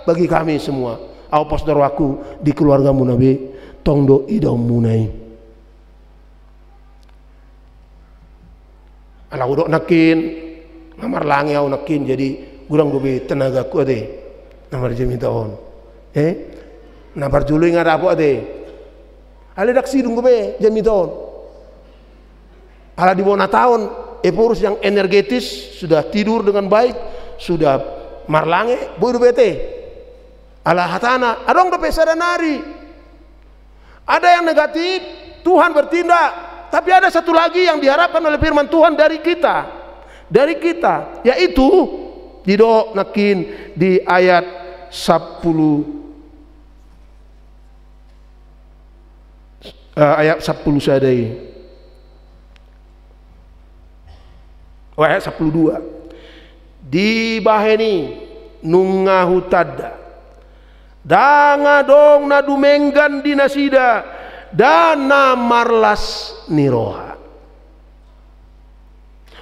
bagi kami semua. Au pos do rohangku di keluargamuna be, tong do idaonmuna i. Ala hudok nangkin, nga marlange au nangkin, jadi godang dope tenagaku ate, na marjamita on. Eh? Na parjolo i nga dapot ate. Alai ndang sidung dope jamita on. Ala di bona taon, Ephorus yang energetis, sudah tidur dengan baik, sudah marlange, boi dope ate. Ala hatana, adong dope sada nari. Ada yang negatif, Tuhan bertindak. Tapi ada satu lagi yang diharapkan oleh firman Tuhan dari kita. Dari kita, yaitu didok nangkin di ayat sampulu, eh, ayat sampulu sada i. Oh, ayat sampulu dua. Dibahen i nunga hutanda, ndang adong na dumenggan di nasida, ndang na marlas ni roha.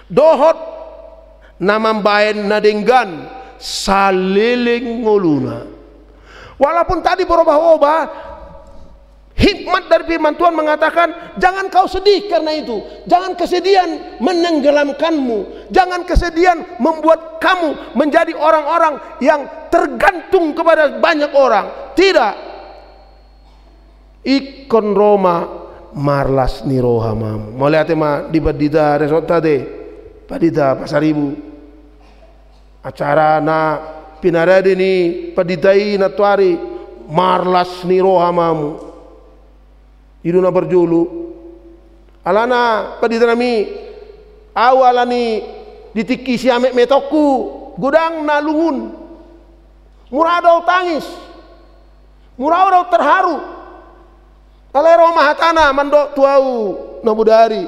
Dohot na mambahen na denggan saleleng ngoluna. Walaupun tadi berubah-ubah, hikmat dari firman Tuhan mengatakan, jangan kau sedih karena itu. Jangan kesedihan menenggelamkanmu. Jangan kesedihan membuat kamu menjadi orang-orang yang tergantung kepada banyak orang. Tidak. Ingkon ro ma marlas ni roha ma hamu. Mauliate ma di pandita resort ate, pandita Pasaribu. Acara na pinarade ni pandita i nantoari, marlas ni roha ma hamu. I do na parjolo. Alana pandita nami, au alani di tingki siametmetonku godang na lungun. Mura do au tangis. Mura do au terharu. Alai ro ma hatana mandok tu au na bodari.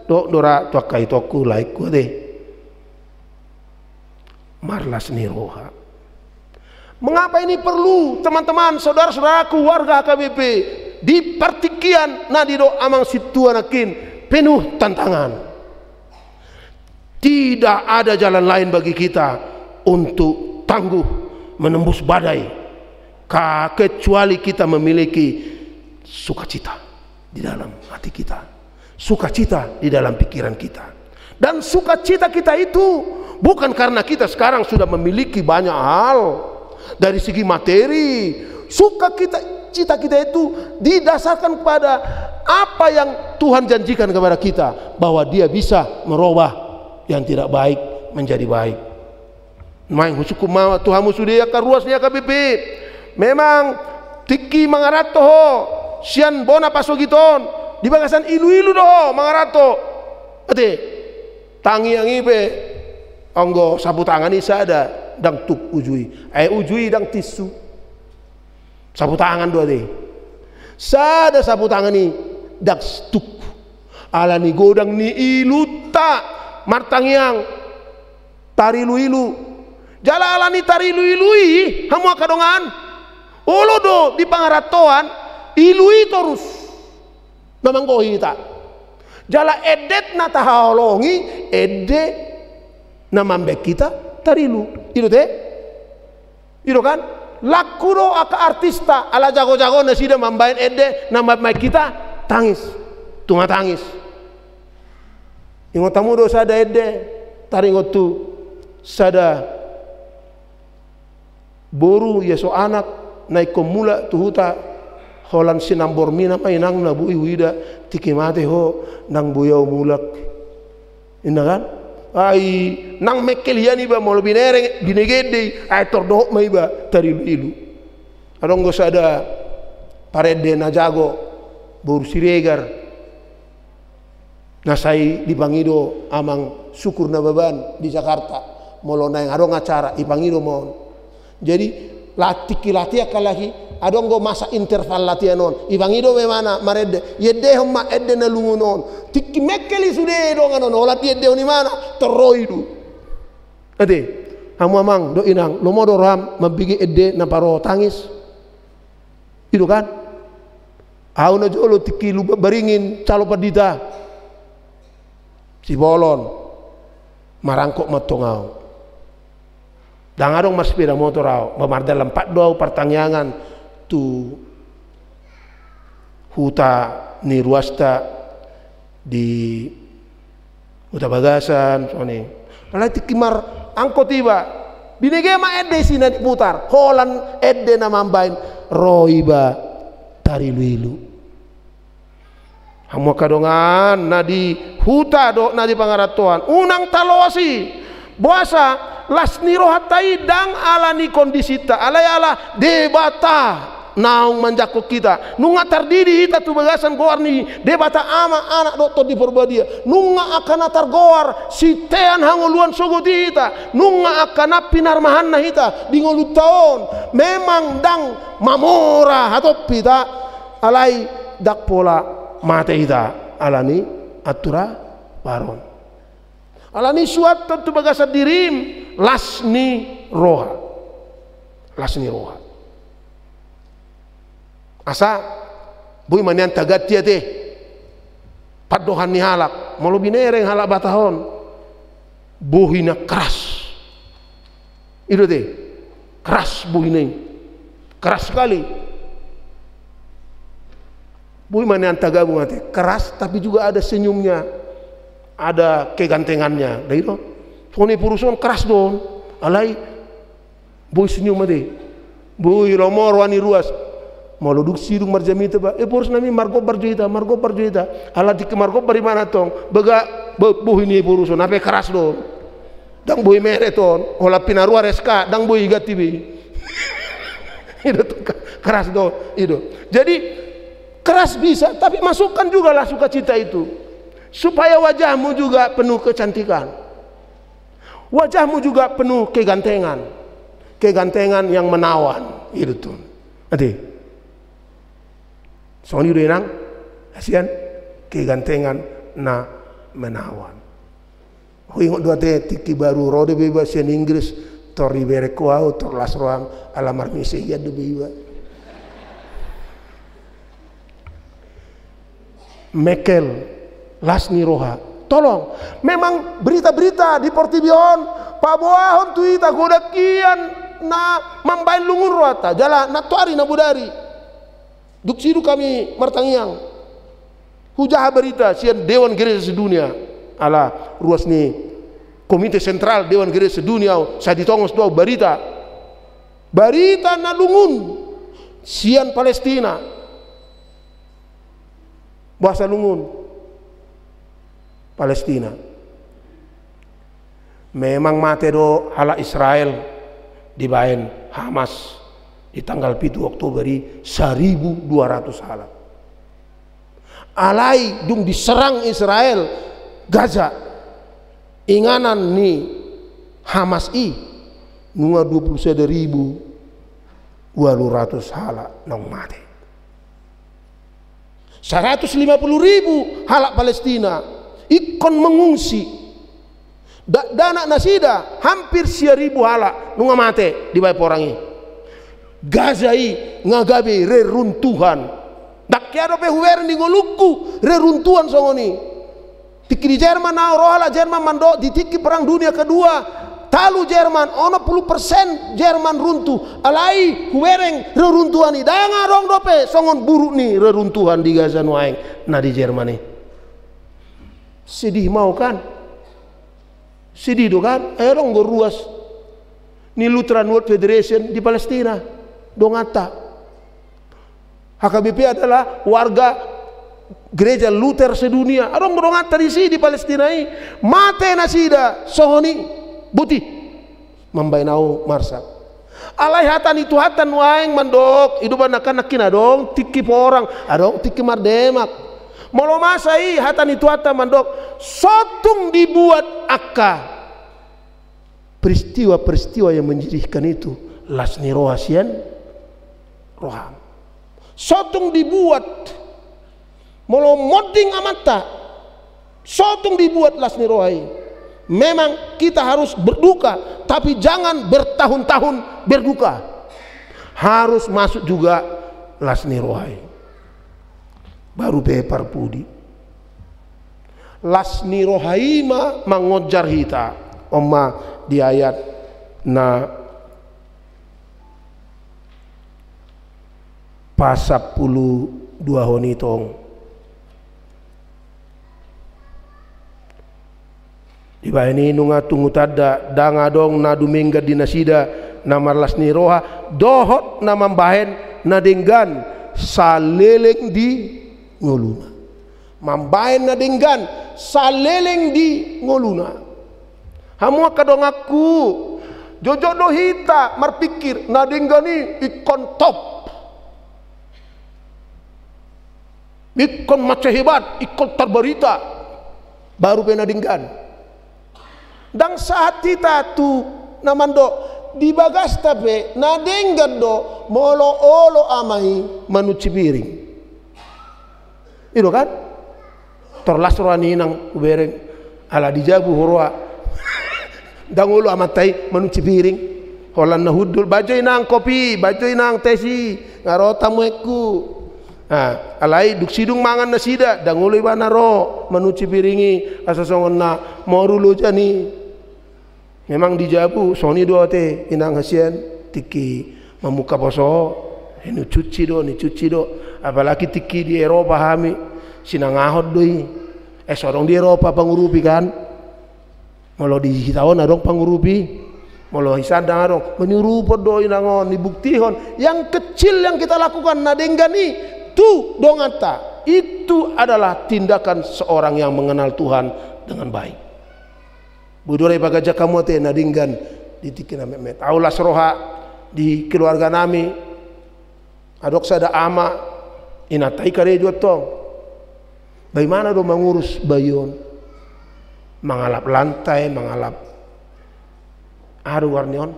Dok do ra tu angka itongku, laengku ate. Marlas ni roha. Mengapa ini perlu, teman-teman, saudara-saudaraku, warga H K B P, di partingkian na didok amang sintua nangkin, penuh tantangan. Tidak ada jalan lain bagi kita untuk tangguh menembus badai, ka-, kecuali kita memiliki sukacita di dalam hati kita, sukacita di dalam pikiran kita. Dan sukacita kita itu bukan karena kita sekarang sudah memiliki banyak hal dari segi materi. Sukacita, cita kita itu didasarkan kepada apa yang Tuhan janjikan kepada kita, bahwa Dia bisa merubah yang tidak baik menjadi baik. Naeng husungkun ma tu hamu sude angka ruas ni H K B P. Memang tingki mangaranto ho sian bona pasogit on, di bagasan iluilu do ho mangaranto. Ate, tangiang i pe, anggo sapu tangan i sada, ndang tuk uju i. Ai uju i ndang tisu. Sapu tangan do ate. Sada sapu tangan i ndang tuk. Alani godang ni ilunta martangiang tariluilu. Jala alani tariluilu i, hamu angka dongan, olo do di pangarantoan ilu i torus na manggohi hita. Jala ende na tahaholongi, ende na mambaen hita tarilu. I do ate? I do kan? Laku do angka artista, ala jagojago nasida mambaen ende na mambaen hita tangis. Tunga tangis. Ingot hamu do sada ende, taringot tu sada boru, ia so anak, na ingkon mulak tu huta, holan sinambormina ma inangna, boi huida, tingki mate ho, ndang boi au mulak. Inna kan? Ai, ndang mengkel hian iba, molo binereng, binege ende i, ai tor dohot ma iba, tariluilu. Adong do sada parende na jago, boru Siregar. Na sai dipangido amang Syukur Nababan di Jakarta. Molo naeng adong acara, ipangido ma on. Jadi, tingki latihan halak i, adong do masa interval latihan on. Ipangido ma ibana marende. Iendehon ma ende na lungun on. Tingki mengkel i sude dongan on, holan diendehon ibana, tor ro i do. Ate, hamu amang dohot inang, lomo do roham mambege ende na paroho tangis? I do kan? Au najolo tingki Lumban Baringin calo pandita. Sibolon. Marangkok ma antong au. Ndang adong marsepeda motor au. Ba mardalan pat do au partangiangan tu huta ni ruasta di Huta Bagasan, songon i. Alai tingki marangkot iba, binege ma ende isi na diputar, holan ende na mambaen ro iba tariluilu. Hamu angka dongan, na di huta dohot na di pangarantoan, unang taloas i, boasa las ni rohanta i ndang ala ni kondisinta, alai ala Debata naung manjangkon hita. Nunga tardidi hita tu bagasan goar ni Debata Ama, Anak dohot Tondi Porbadia. Nunga angka na targoar sintean hangoluan sogot i hita. Nunga angka na pinarmahanna hita di ngolunta on. Memang ndang mamora hatop hita, alai ndang pola mate hita ala ni anturabaron. Ala ni suanhon tu bagasan dirim las ni roha. Las ni roha. Asa boi ma nian taganti ate. Pandohan ni halak, molo binereng halak Batak on, bohina keras. I do ate, keras bohina i. Keras sekali. Boi ma nian tagabung ate. Keras, tapi juga ada senyumnya, ada kegantengannya. Dai do. Songon i purus on keras do on. Alai boi senyum ate. Boi lomo roha ni ruas. Molo dung sidung marjamita ba, "E, boru nami, margombar jo hita, margombar jo hita." Ala tingki margombar ibana tong, bege, be-, bohi ni boru on, na pe keras do on. Ndang bohi meret on, holan pinarua res ka, ndang bohi ganti be. I do tong, ke-, keras do on, i do. Jadi, keras bisa, tapi masukkan jugalah sukacita itu. Supaya wajahmu juga penuh kecantikan. Wajahmu juga penuh kegantengan. Kegantengan yang menawan, i do tong. Ate. Songon i do inang, sian kegantengan na menawan. Huingot do ate tingki baru ro do be iba sian Inggris, tor dibereng ho ahu, tor las roham, ala marmisa hian do be iba. Mekel, las ni roha. Tolong, memang berita-berita di portibi on paboahon tu hita godang hian na mambahen lungun rohanta, jala nantoari na bodari. Dung sidung hami martangiang, hujaha berita sian Dewan Gereja Sedunia, ala ruas ni Komite Sentral Dewan Gereja Sedunia, sai ditongos do ahu berita. Berita na lungun sian Palestina. Boasa lungun Palestina? Memang mate do halak Israel dibahen Hamas di tanggal pitu Oktober i, saribu dua ratus halak. Alai dung diserang Israel Gaza, inganan ni Hamas i, nunga dua pulu sada ribu ualu ratus halak naung mate. Saratus lima pulu ribu halak Palestina ingkon mengungsi. Dakdanak nasida hampir sia ribu halak nunga mate dibahen porang i. Gaza i nga gabe reruntuhan. Ndang hea dope hubereng di ngolungku reruntuhan songon i. Tingki di Jerman ahu, ro halak Jerman mandok, di tingki Perang Dunia Kedua, talu Jerman, onom pulu persen Jerman runtuh. Alai hubereng reruntuhan i, ndang adong dope songon buruk ni reruntuhan di Gaza nuaeng na di Jerman i. Sedih ma au kan? Sedih do kan? Ai adong do ruas ni Lutheran World Federation di Palestina, donganta. H K B P adalah warga gereja Luther sedunia. Adong do donganta disi di Palestina i. Mate nasida songon i. Boti. Mambahen ahu marsak. Alai hata ni Tuhanta nuaeng mandok, i do ba nangkin-nangkin adong tingki porang, adong tingki mardemak. Molo masa i hata ni Tuhanta mandok, so tung dibuat angka peristiwa-peristiwa yang menyedihkan itu, las ni roha sian roham. So tung dibuat, molo monding amanta, so tung dibuat las ni roha i. Memang kita harus berduka, tapi jangan bertahun-tahun berduka. Harus masuk juga las ni roha i. Baru pe parpudi. Las ni roha i ma mangonjar hita. On ma di ayat na pasampulu duahon i tong. Dibahen i nunga tungu tanda, ndang adong na dumenggan di nasida na marlas ni roha, dohot na mambahen na denggan saleleng di ngoluna. Mambahen na denggan saleleng di ngoluna. Hamu angka donganku, jotjot do hita marpingkir, na denggan i ingkon top. Ingkon mansai hebat, ingkon tarbarita. Baru pe na denggan. Ndang sahat hita tu na mandok, di bagasta pe na denggan do molo olo ama i manunsi piring. I do kan? Tor las roha ni inang hubereng, ala di jabu huroha. Ndang olo amanta i manunsi piring. Holan na hundul, baen jo inang kopi, baen jo inang teh i, nga ro tamuengku. Nah, alai dung sidung mangan nasida, ndang olo ibana ro manunsi piring i, asa songon na moru loja ni. Memang di jabu, songon i do ate, inang hasian, tingki mamungka poso, eh, nicuci do, nicuci do. Apalagi tingki di Eropa hami, sinangahon do i. Eh, so adong di Eropa pangurupi kan. Molo di hita on adong pangurupi. Molo i sandang adong, manyurupon do inang on, dibuktihon. Yang kecil yang kita lakukan, na denggan i tu donganta, itu adalah tindakan seorang yang mengenal Tuhan dengan baik. Boi do ra ipaganjang hamu ate na denggan di tingki na metmet. Ahu las roha di keluarga nami, adong sada ama, inanta i karejo antong. Bagaimana do mangurus bayi on? Mangalap lantai, mangalap, aha do goar ni on?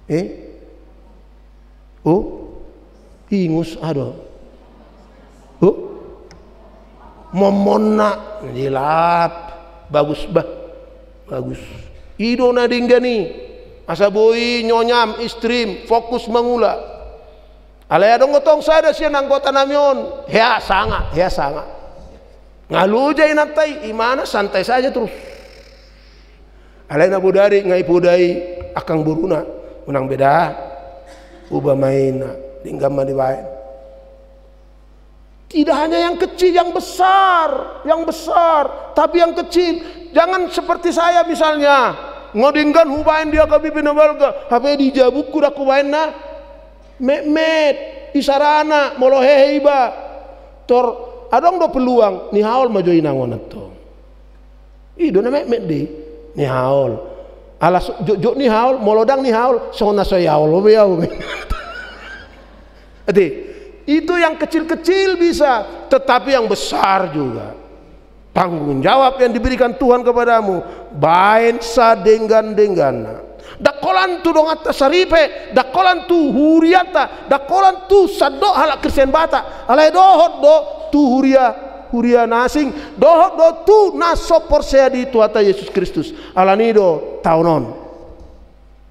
Eh? Oh? Ingus, aha do? Oh? Momonna, dilap. Bagus bah. Bagus. I do na denggan i. Asa boi nyonyam, istrim, fokus mangula. Alai adong do tong sada sian anggota nami on, hea sanga, hea sanga. Nga loja inanta i, imana santai saja terus. Alai na bodari nga ipodai angkang boruna, unang be da. Uba ma i na, denggan ma dibaen. Tidak hanya yang kecil, yang besar, yang besar, tapi yang kecil. Jangan seperti saya misalnya, nga denggan hubaen di H K B P na balga, hape di jabungku ndang hubaen na metmet, isarana, molo hehe iba. Tor, adong do peluang, nihaol ma jo inang on antong. I do na metmet do i, nihaol. Ala so-, jotjot nihaol, molo ndang nihaol, songon na so ihaol be ahu be. Ate, itu yang kecil-kecil bisa, tetapi yang besar juga. Tanggung jawab yang diberikan Tuhan kepadamu, baen sadenggan-dengganna. Ndang holan tu donganta saripe, ndang holan tu hurianta, ndang holan tu sandok halak Kristen Batak. Alai dohot do tu huria, huria na asing, dohot do tu na so porsea di Tuhanta Jesus Kristus. Alani do taon on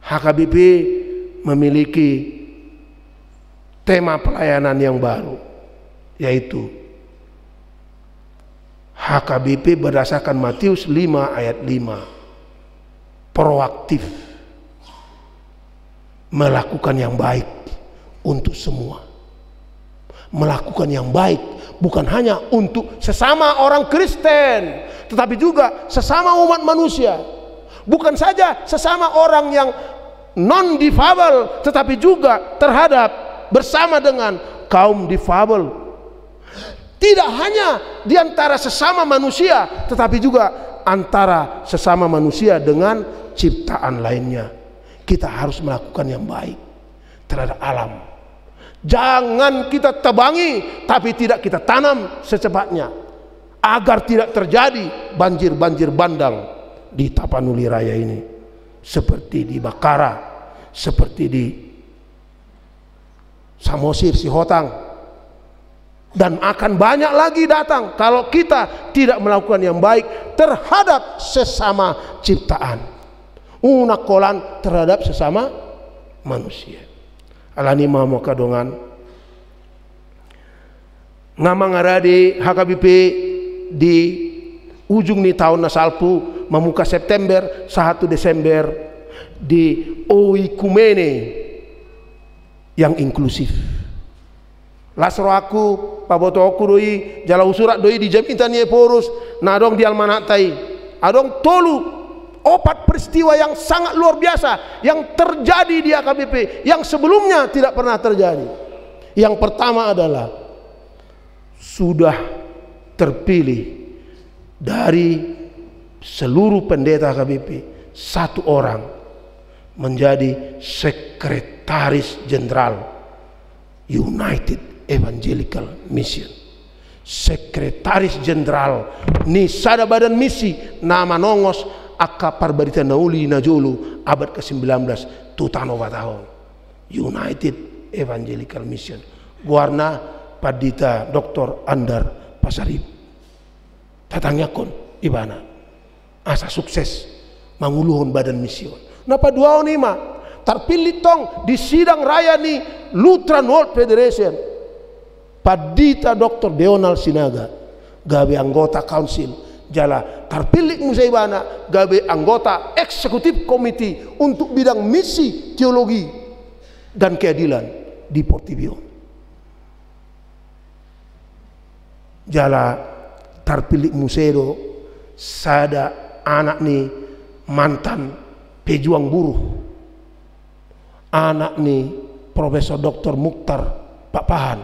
H K B P memiliki tema pelayanan yang baru, yaitu H K B P berdasarkan Matius lima ayat lima, proaktif, melakukan yang baik untuk semua. Melakukan yang baik bukan hanya untuk sesama orang Kristen, tetapi juga sesama umat manusia. Bukan saja sesama orang yang non-difabel, tetapi juga terhadap, bersama dengan kaum difabel. Tidak hanya di antara sesama manusia, tetapi juga antara sesama manusia dengan ciptaan lainnya. Kita harus melakukan yang baik terhadap alam. Jangan kita tebangi, tapi tidak kita tanam secepatnya, agar tidak terjadi banjir-banjir bandang di Tapanuli Raya ini, seperti di Bakara, seperti di Samosir, Sihotang, dan akan banyak lagi datang kalau kita tidak melakukan yang baik terhadap sesama ciptaan. Unang holan terhadap sesama manusia. Alani i ma hamu angka dongan, nga mangarade H K B P di ujung ni taon na salpu, mamungka September sahat tu Desember, di oikumene yang inklusif. Las rohangku, pabotoonku do i, jala husurat do i di jamita ni Ephorus, na adong di almanakta i. Adong tolu, opat peristiwa yang sangat luar biasa yang terjadi di H K B P, yang sebelumnya tidak pernah terjadi. Yang pertama adalah sudah terpilih dari seluruh pendeta H K B P, satu orang menjadi sekretaris jenderal United Evangelical Mission. Sekretaris jenderal ni sada badan misi na manongos angka parbarita na uli na jolo abad ke sembilan belas tu Tano Batak on. United Evangelical Mission. Goarna Pandita Doktor Andar Pasaribu. Tatangiangkon ibana asa sukses manguluhon badan misi on. Na paduahon i ma, tarpillit tong di sidang raya ni Lutheran World Federation, Pandita Doktor Deonald Sinaga gabe anggota kaunsil, jala tarpillit muse ibana gabe anggota eksekutif komiti untuk bidang misi, teologi, dan keadilan di portibi on. Jala tarpillit muse do sada anak ni mantan P Pejuang buruh, anak ni Profesor Doktor Muchtar Pakpahan,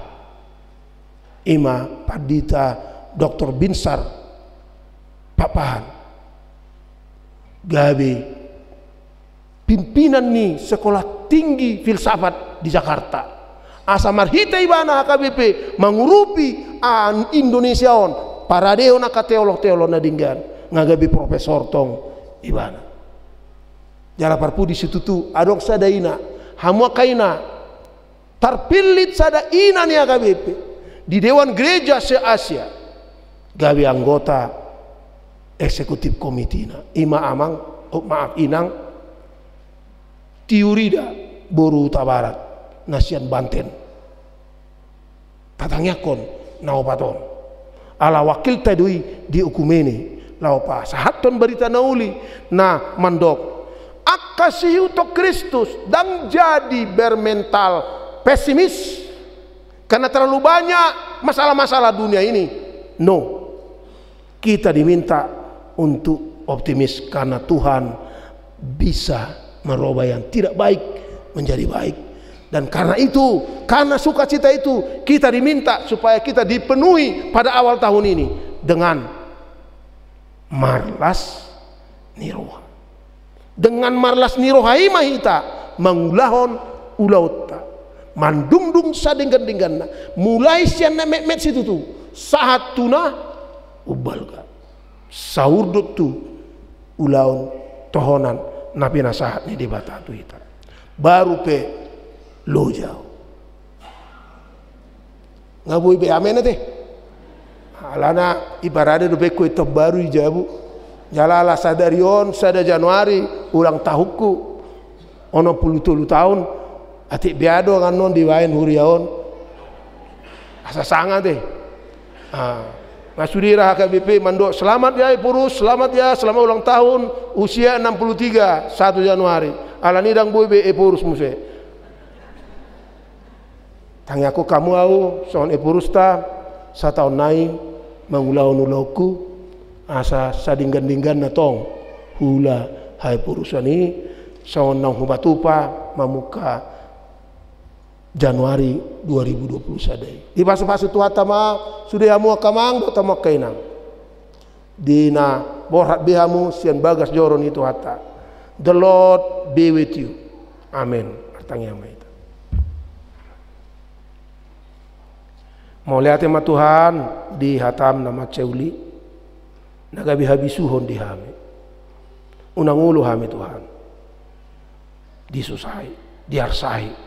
ima Pandita Doktor Binsar Pakpahan, gabe pimpinan ni Sekolah Tinggi Filsafat di Jakarta. Asa marhite ibana H K B P mangurupi an Indonesia on, paradehon angka teolog-teolog na denggan, nga gabe profesor tong ibana. Jala parpudi situtu adong sada ina, hamu angka ina, tarpillit sada ina ni H K B P di Dewan Gereja se-Asia, gabe anggota eksekutif komitina. Ima amang, oh, maaf, inang, Tiurida boru Hutabarat, na sian Banten. Tatangiangkon na opat on. Ala wakilta do i di okumene, laho pasahathon barita na uli, na mandok: Angka siihuthon Kristus, ndang jadi bermental pesimis karena terlalu banyak masalah-masalah dunia ini. No. Kita diminta untuk optimis karena Tuhan bisa merubah yang tidak baik menjadi baik. Dan karena itu, karena sukacita itu, kita diminta supaya kita dipenuhi pada awal tahun ini dengan marlas ni roha. Dengan marlas ni roha i ma hita mangulahon ulaonta, mandungdung sadenggan-dengganna, mulai sian na metmet situtu sahat tu na umbalga, saurdot tu ulaon tohonan na pinasahat ni Debata tu hita. Baru pe loja. Nga boi be amen ate. Alana iparade dope ingkon tahun baru i jabu. Jala ala sadari on, sada Januari, ulang tahunku onom pulu tolu taon. Atik be adong annon dibaen huria on. Asa sanga ate. Ah. Nga sude ra H K B P mandok: Selamat ya Ephorus, selamat ya, selamat ulang tahun, usia enam puluh tiga, satu Januari. Alani ndang boi be Ephorus muse. Tangiangkon hamu ahu songon Ephorusta, sataon nai mangulahon ulaonku, asa sadenggan-dengganna tong huula haephoruson i, songon naung hupatupa mamungka Januari dua ribu dua puluh sada i. Dipasupasu Tuhanta ma sude hamu angka amang dohot hamu angka inang. Di na borhat be hamu sian bagas joro ni Tuhanta. The Lord be with you. Amen. Martangiang ma hita. Mauliate ma Tuhan di hatam na mansai uli, na gabe habisuhon di hami. Unang olo hami Tuhan disusai, diarsai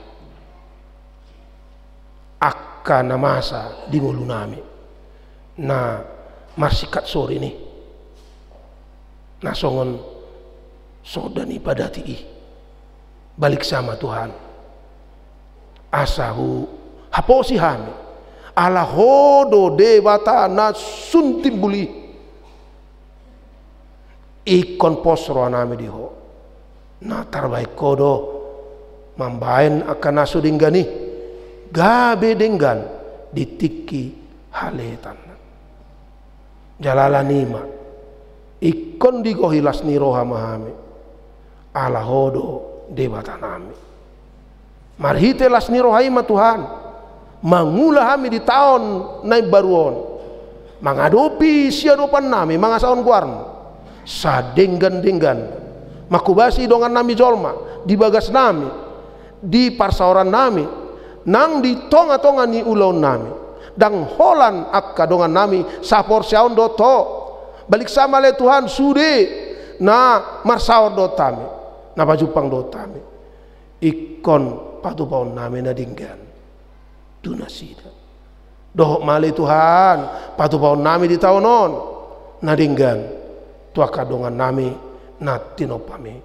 angka na masa di ngolunami, na marsingkat sorin i, na songon sonda ni padati i. Baliksa ma Tuhan, asa huhaposi hami, ala Ho do Debata na sun timbul i. Ingkon pos rohanami di Ho. Na tarbahen Ho do mambahen angka na so denggan i gabe denggan di tingki halehetanna. Jala alani i ma, ingkon digohi las ni roha ma hami, ala Ho do Debatanami. Marhite las ni roha i ma Tuhan, mangula hami di taon na imbaru on, mangadopi siadopannami mangasahon goarmu, sadenggan-denggan, manghobasi dongannami jolma, di bagasnami, di parsaorannami, nang di tonga-tonga ni ulaonnami, ndang holan angka dongannami saporseaon dohot Ho. Baliksa ma ale Tuhan sude na marsaor dohot hami, na pajumpang dohot hami. Ingkon patupaonnami na denggan tu nasida. Dohot ma ale Tuhan, patupaonnami di taon on na denggan tu angka dongannami na tinompami,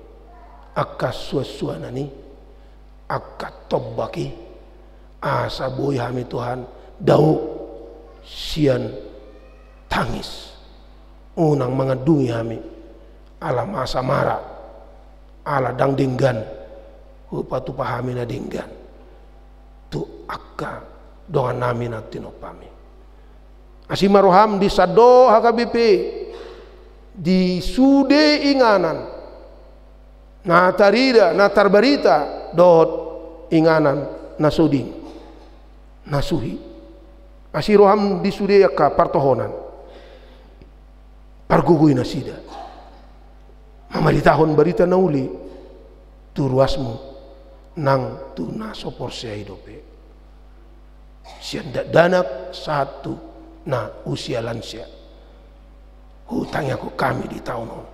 angka suansuanan i, angka tombak i, asa boi hami Tuhan dao sian tangis. Unang mangandungi hami ala masa mara, ala ndang denggan hupatupa hami na denggan tu angka dongannami na tinompami. Asi ma roham di sandok H K B P, di sude inganan na tarida, na tarbarita dohot inganan na soding, na suhi. Asi roham di sude angka partohonan, pargogoi nasida mamaritahon barita na uli tu ruasmu nang tu na so porsea i dope, sian dakdanak sahat tu na usia lansia. Hutangiangkon hami di taon on.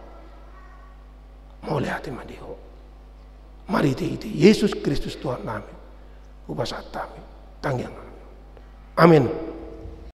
Mauliate ma di Ho. Marhitehite Jesus Kristus Tuhannami, hupasahat hami tangiangan. Amen.